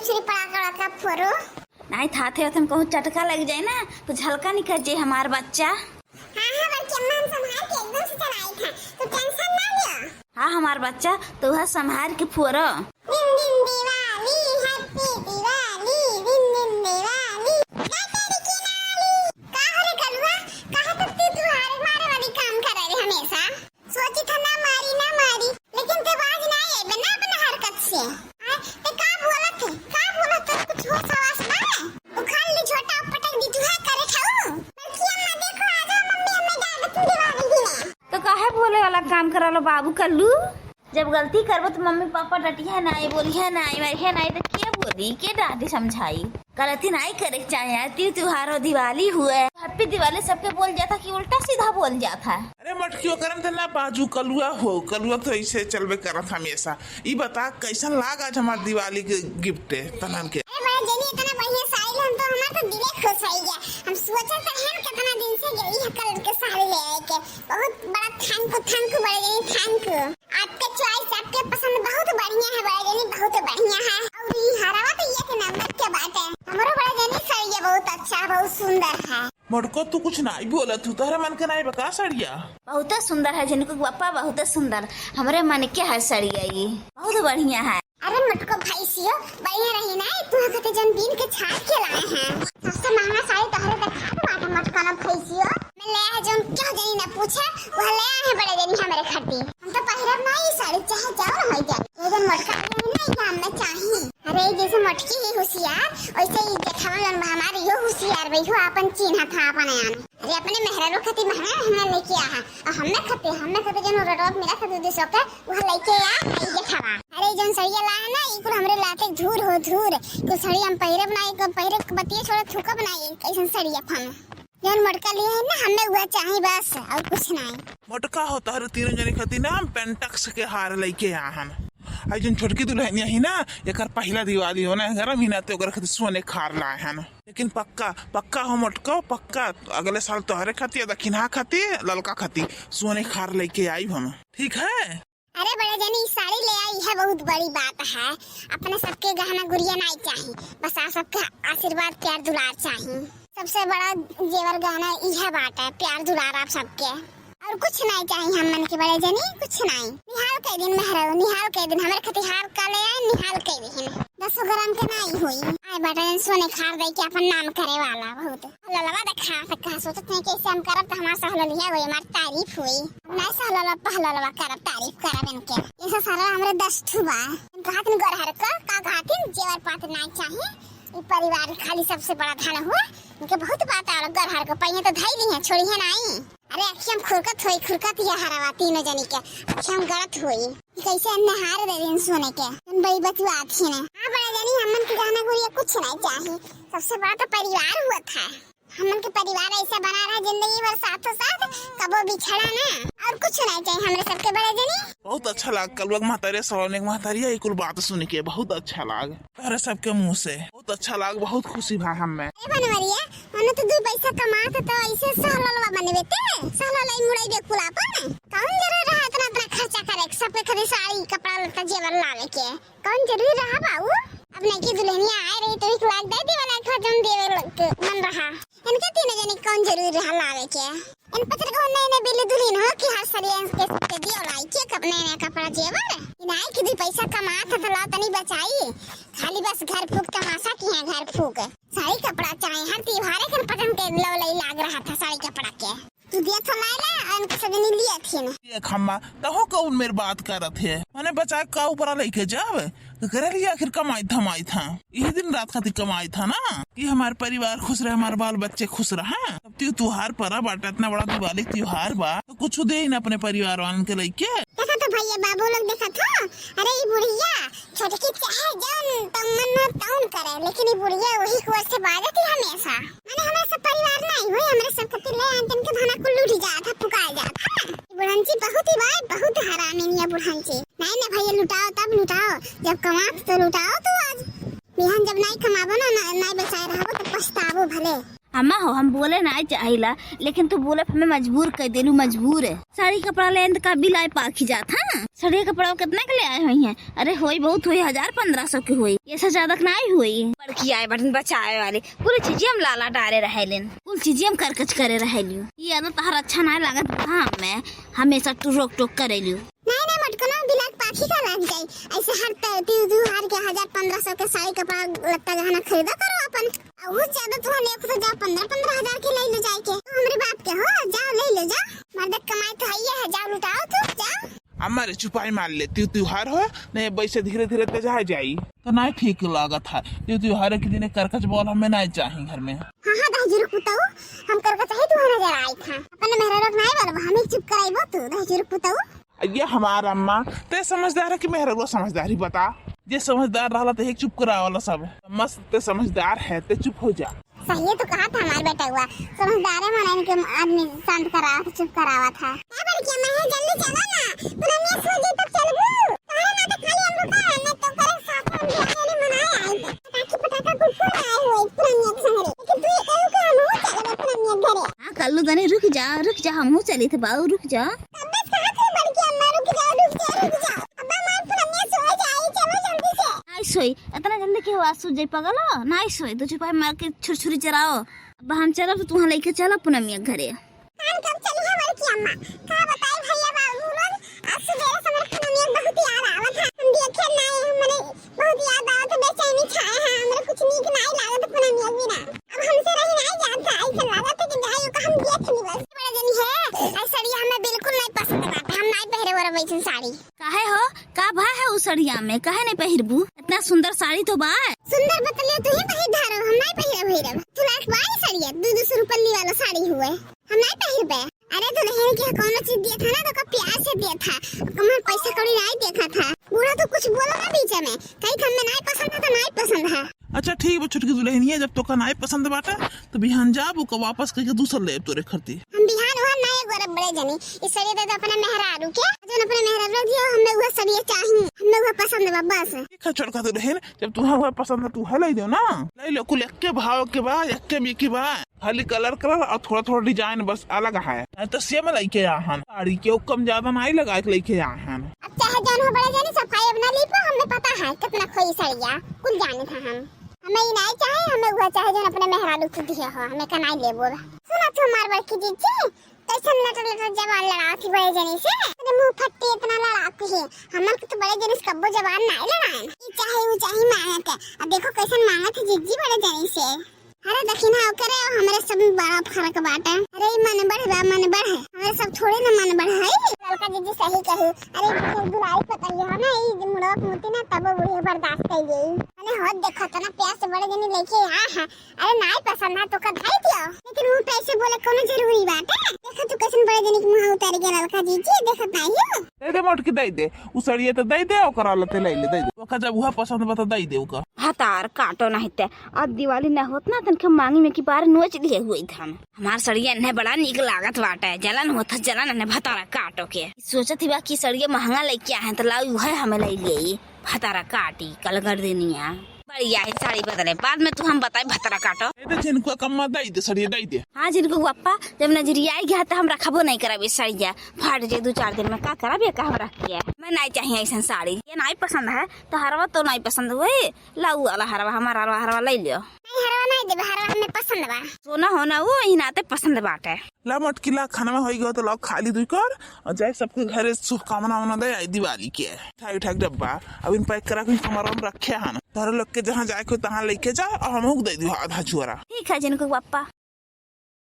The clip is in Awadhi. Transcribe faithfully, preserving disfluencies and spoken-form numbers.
छुरी पड़ाका वड़ाका फोरो। नाहीं, थाथे ओथन कहूँ चटका लग जाए ना, तो झलका निकल जाए हमार बच्चा। हाँ, हाँ, बड़की अम्मा, हम संभाल के एकदम से चलाई था, तो tension ना लियो। हाँ, हमार बच्चा, तो वह संभाल के फोरो। दिन दिन दिवाली, happy दिवाली, दिन दिन दिवाली। ना तेरी की नाली। का हो रे कलुआ, काहे तू, तू, तू हारे मारे वाली काम करे रे हमेशा? सोची था ना मारी, ना मारी, लेकिन ते बाज ना आए बे ना अपना हरकत से। आय, ते का बोलत है? का बोलत है? कुछ होश हवास बा? उखाड़ ली झोटा, पटक दी तुहे करे ठाऊ। बड़की अम्मा देखो, आ जाओ मम्मी, हमें डांट तुम दिवाली भी ना। तो काहे बोले वाला काम करा लो बाबू कल्लू? जब गलती करबो तो मम्मी पापा डटिहे नाई, बोलिहे नाई, मारिहे नाई, तो के बोली, के डांटी समझाई? गलती नाई करे के चाहे यार, तीज त्योहार हो, दिवाली हुए, happy दिवाली सबके बोल जाता कि उल्टा सीधा बोल जाता है। अरे मटकियो करम त ना बाजू, कलुआ हो, कलुआ तो ऐसे चलबे करत हमेशा। ई बता कैसन लाग आज हमार दिवाली के gift तनन के? अरे बड़े जनी, इतना बढ़िया साड़ी हम तो, हमार तो दिले खुश हो गया। हम सोचत रहन कितना दिन से यही कलर के साड़ी ले आए के। बहुत बड़ा thank you, thank you बड़े जनी, thank you। आपके choice, आपके पसंद बहुत बढ़िया है बड़े जनी, बहुत बढ़िया है। और ई हरवा तो एक नंबर के बात है। हमरो बड़े जनी सड़िया बहुत अच्छा, बहुत सुंदर है। मोटको, तू कुछ नाई बोलत हू, तोहरे मन के नाई बा का सड़िया? बहुते सुंदर है झिनकू के पप्पा, बहुते सुंदर। हमरे मन के है सड़िया, ई बहुत बढ़िया है। अरे मोटको भैंसियो, बढ़िया रही ना, तू खातिर जौन बीन के छाट के लाए हैं। सबसे महंगा साड़ी तोहरे देखात बाटे मोटको ना भैंसियो। मैं ले आए जौन क्यों जनी ना पूछे, वह ले आए हैं बड़े जनी हमरे खातिर। हम तो पहिरब ना ई साड़ी, चाहे जाओ ना हो जाए। ये जौन मोटका रही ना, ये हमें चाहिए। अरे जैसे मोटकी ही होशियार, वैसे ही जेठवा जौन बा हमार इहो होशियार बा, इहो आपन चिन्हा था अपन आन। अरे अपने मेहरारू खातिर महंगा महंगा लेके आ है, और हमें खातिर, हमें खातिर जौन रोडवा पे मिला था दू दू सौ के, वह लेके आ, आई जेठवा। अरे जौन सड़िया ला है ना, ई कुल हमरे लाते धूर हो धूर। कुल सड़िया हम पहिरब ना, एक पहिरे के बतिये छोड़े थूकब ना, ये कैसन सड़िया हम। जौन मोटका लिए है ना, हमें वह चाही बस, और कुछ नहीं। मोटका हो तोहरे तीनों जने खातिर ना हम पेंटक्स के हार लेके आ हन। आई जौन छोटकी दुल्हनिया ही ना, एकर पहिला दिवाली हो ना, गरम ही ना, तो ओकर खातिर सोने के हार लाए हन। लेकिन पक्का, पक्का हो मोटको, पक्का अगले साल तोहरे खातिर, दखिनहा खातिर, ललका खातिर सोने के हार लेके आई हम, ठीक है? अरे बड़े जनी, ई साड़ी ले आई है, बहुत बड़ी बात है। अपने सबके गहना गुरिया नाई चाही, बस आप सबके आशीर्वाद, प्यार, दुलार चाही। सबसे बड़ा जेवर गहना इहे बात है, प्यार दुलार आप सबके। और कुछ नाई चाही हमन के बड़े जनी, कुछ नाई। निहाल कई दिन मेहरारू, निहाल कई दिन हमरे खातिर हार का ले आए, निहाल कई दिन। दसो ग्राम के नाई होई। आए बड़े जनी सोने के हार दे के अपन नाम करे वाला बहुत। ललवा देखा, तो कहा सोचत है कि ऐसे हम करब तो हमार सहललिया होई, हमार तारीफ होई। नहीं सहललवा पहललवा करब, तारीफ करब इनके। ऐसा सारा हमरे दस ठू बा। इनका हाथ में गरहर का, का हाथ में जेवर पात नाई चाही। ई परिवार खाली सबसे बड़ा धन हुआ। इनके बहुत बात आवल गरहर को, पहिए तो धई ली है, छोड़ी है नाई। अरे अखियाँ में खुरकत होई, खुरकत ये हरवा तीनों जनी के। अखियाँ में गड़त होई। कैसे अन्ने हार दे दिन सोने के। हम बड़ी बतुआत ही ने। हाँ बड़ा जनी, हमन के गहना गुरिया कुछ नहीं चाही। सबसे बड़ा तो परिवार हुआ था। हमन के परिवार ऐसा बना रहा जिंदगी भर साथों साथ, कबो बिछड़ा ना। और कुछ नहीं चाहिए हमरे सबके बड़े जनी। बहुत अच्छा लाग कलुआ के महतारी, सलोनी के महतारी, ये कुल बात सुन के बहुत अच्छा लाग। तोहरे सबके मुँह से बहुत अच्छा लाग, बहुत खुशी भा हमें। ए बनवरिया, मने तो दू पैसा कमात तो ऐसे सहललवा बनवे ते, सहललई मुड़ई बेकुल आपन। कौन जरूरी रहा इतना, इतना खर्चा करे, सबके खातिर साड़ी, कपड़ा, लत्ता, जेवर लावे के? कौन जरूरी रहा बाबू? अब नई की दुल्हनिया आए रही तो एक लाख दे देवे लायक था, जौन देवे लायक मन रहा। इनके तीनों जने कौन जरूरी रहा लावे के? इन पचर को नए नए बिल्ली दुल्हन हो कि हर सरिया इनके सबके दियो लाई के कप-, नए नए कपड़ा जेवर। इन आई कि दू पैसा कमात है तो लाओ तनी बचाई। खाली बस घर फूक तमाशा की है, घर फूक। साड़ी कपड़ा चाहे हर त्योहारे के पटन के लो लई लाग रहा था साड़ी कपड़ा के। तू दिया था लाए ला, इनके सजनी लिया थी ना। ये खम्मा, तहो कौन मेर बात करत है? मने बचा का ऊपरा लेके जावे? तो करे लिए आखिर कमाई धमाई था। यही दिन रात खातिर कमाई था ना कि हमार परिवार खुश रहे, हमार बाल बच्चे खुश रहे। अब त्यो त्योहार परा बाटे, इतना बड़ा दिवाली त्योहार बा, तो कुछ दे ही ना अपने परिवार वालन के लइके। देखा तो भैया बाबू लोग देखा था, अरे ई बुढ़िया छोटकी चाहे जौन तौन मन तौन करे, लेकिन ई बुढ़िया वही कुआ से बाजत ही हमेशा। माने हमारे सब परिवार नहीं हुई, हमारे सब खातिर ले आन तन के धना कुल लूटी जात है, फुकाए जात है। ई बुढ़ंची बहुत ही भाई, बहुत हरामी निया बुढ़ंची। नहीं ना भैया लुटाओ तब लुटाओ, जब कमात तो लुटाओ तू आज। बिहान जब नहीं कमाबो ना, ना, नहीं बचाए रहबो तो पछताबो भले। अम्मा हो, हम बोले नाहीं चाहिला, लेकिन तू बोले हमें मजबूर कर देलू, मजबूर है। साड़ी कपड़ा लेन का बिल आए पाखी जात, हाँ? साड़ी कपड़ा कितना के ले आए हुई हैं? अरे होई बहुत होई, हजार पन्द्रह सौ के होई, ये से ज्यादा के नाहीं होई। बड़की आए बटन बचाए वाली, कुल चीजें हम लाला डारे रहेलिन, कुल चीजें हम करकच करे रहेलियो। ये आदत तहार अच्छा नाहीं लागत बा हमें, हमेशा तू रोक टोक करेलियो। नाहीं, नाहीं, मटकनो बिलात पाखी का लाग जाई। ऐसे हर त-, ती-, त्योहार के हजार पन्द्रह सौ के साड़ी कपड़ा लत्ता गहना खरीदा करो अपन। और वो ज्यादा तुहार लेख तो जाओ पन्द्रह पन्द्रह हजार के ले ले जाए के। तो हमरे बाप के हो, जाओ ले ले जाओ। मर्द कमाई तो है ये है, जाओ लुटाओ तू, जाओ। अम्मा रे चुपाई मार ले, त्यू त्योहार हो, नहीं वैसे धीरे धीरे तेजा जाई। तो नाहीं ठीक लागत है, त्यू त्योहार के दिन करकच बोल हमें नाहीं चाही घर में। हाँ, हाँ, दहजुर पुताऊ, हम करकच ही तुहार नजर आई था। अपन मेहरा लोग नाहीं बोलबो, हमें चुप कराइबो तू, दहजुर पुताऊ। ये हमार अम्मा, ते समझदार है कि मेहररुआ समझदारी बता? जे समझदार रहला ते एक चुप करावला सब। अम्मा ते समझदार है, ते चुप हो जा। सही है तो कहा था हमार बेटा हुआ, समझदार है, मने इनके आदमी शांत करावा था, चुप करावा था। ए बड़की अम्मा है, जल्दी चलो ना, पुरनिया सो जी तक चलबू। काहे ना तो खाली हम रुका है, नहीं तो करे साथ हम भी आए नहीं मनाए आए थे। पटाखी पटाखा कुल फोड़ आए हुए पुरनिया के संग रे। लेकिन तू ये कहू कि हम हो चलबे पुरनिया के घरे। हाँ कल्लू दनी रुक जा, रुक जा, हमहू चली थे बाऊ, रुक जा। अब्बे कहा थे बड़की अम्मा, रुक जाओ, रुक जाओ, रुक जाओ। अब्बा मार पुरनिया सो जाए, चलो जल्दी से। नाहीं सोई, इतना जल्दी के हुआ सो जाई पगलो? नाहीं सोई, दो चुपाई मार के छुरछुरी चराओ। अब हम चलब तो तुहाँ लेके चलब पुनमिया के घरे। कान कब चली है बड़की अम्मा? का बताई भैया बाबू लोग, आज सुबेरे से हमरे पुनमिया के बहुत याद आवत है। हम देखे नाहीं, मने बहुत याद आवत है, बेचैनी छाए है, हमरे कुछ नीक नाहीं लागत पुनमिया के बिना। अब हमसे रही नाहीं जात है, ऐसे लागत है कि जाई ओका हम देख ली बस। बड़े जनी है, ऐ सड़िया हमें बिल्कुल नाहीं पसंद बाटे, हम नाहीं पहिरे वरब वैसन साड़ी। काहे हो, का भा है उ सड़िया में, काहे नाहीं पहिरबू? इतना सुंदर साड़ी तो बा। सुंदर बतलिया तू ही पहिर धारो, हम नाहीं पहिरब, पहिरब। तू लायक बा ई सड़िया, दो दो सौ रुपये वाला साड़ी हुए, हम नाहीं पहिरबे। अरे दुल्हन के कौनो चीज दिया था ना तो ओका प्यार से दिया था, कमर पैसा कौड़ी नाहीं देखा था। बूढ़ा तो कुछ बोला ना बीच में, कही था हमें नाहीं पसंद है तो नाहीं पसंद है। अच्छा ठीक बा छोटकी दुल्हनिया, जब तोका नाहीं पसंद बाटे तो बिहान जाब ओका वापस करके दूसर लेब तोरे खरती। हम बिहान उहान नाहीं गोरब बड़े जनी, ई सड़िया दे दे अपने मेहरारू के, जौन अपने मेहरारू दियो, हमें उहे सड़िया चाही, हमें उहे पसंद बा बस। ठीक है छोटका दुल्हन, जब तुहा उहे पसंद है तुहे ले दो ना, ले लो, कुल एक्के भाव के बा, एक्के में के बा। खाली कलर कलर और थोड़ा थोड़ा डिजाइन बस अलग है। नहीं तो सेम लेके आ हन। साड़ी के कम ज्यादा नहीं लगा के लेके आ हन। अब चाहे जौन हो बड़े जानी, सफाई अब ना लीपो, हमें पता है कितना खोई सड़िया, कुल जाने था हम। हमें ई नहीं चाहे, हमें वो चाहे जौन अपने मेहरारू खुद ही हो, हमें का नहीं लेबो। सुना तू हमार बड़की जीजी, कैसन लटर लटर जबान लड़ावत ही बड़े जनी से। अरे मुंह फट्टी इतना लड़ाती है, हमर के तो बड़े जनी से कब्बो जबान नहीं लड़ाएन। ई चाहे वो चाहे मांगत है, अब देखो कैसन मांगत है जीजी बड़े जनी से। अरे दखिना ओकरे और हमरे सब में बड़ा फर्क बाटे। अरे ई मन बढ़ बा, मन बढ़ है, हमरे सब थोड़े ना मन बढ़ है। ललका जीजी सही कहू, अरे ई दुलारी पतैया है ना, ई मुड़वा के मुती ना तबो बुढ़िया बर्दाश्त कर गई। अरे हो देखो तना प्यार से बड़े जनी लेके आ है। अरे नाई पसंद है तो का धई दियो, लेकिन वो पैसे बोले कोनो जरूरी बात है। देखो तू कैसन बड़े जनी के मुंह उतार गया ललका जीजी, देखत नहीं हो। दे दे मोटकी, दे दे, उ सड़िया तो दे दे, ओकरा लते ले ले, दे दे। ओका जब उहा पसंद बा तो दे दे ओका। हतार काटो नहीं ते, अब दिवाली ना होत ना तनके मांगी में की बार नोच लिए हुई थन। हमार सड़िया इन्हें बड़ा नीक लागत बाटे, जलन होत है, जलन इन्हें भतारा काटो के। सोचत ही बा कि सड़िया महंगा लेके आए हैं तो लाओ उहे हमें ले लिए। भतारा काटी कलगर देनिया। बढ़िया है साड़ी बदले, बाद में तू हम बताए भतारा काटो। ए दे झिनको कम्मा दई दे, सड़िया दई दे। हाँ झिनको पप्पा, जब नजरिया आई गया तो हम रखबो नहीं करब इस सड़िया, फाट जे दो चार दिन में का करब ये का हम रख के। मैं नहीं चाहिए ऐसन साड़ी, ये नहीं पसंद है तो हरवा तो नहीं पसंद हुई, लाऊ वाला हरवा, हमारा हरवा, हरवा ले लियो। नहीं हरवा नहीं देबे, हरवा हमें पसंद बा। सोना होना वो ही नाते पसंद बाटे। ला मोटकी ला, खाना में होई गयो तो लाओ खा ली दुई कर और जाए सबके घरे शुभकामना वमना दे आई दिवाली के। मिठाई उठाई के डब्बा अब इन पैक करा के कमरा में रखे हन। तोहरे लोग के जहाँ जाए के हो तहाँ लेके जा और हमहू के दे दियो आधा झोरा। ठीक है झिनको पप्पा।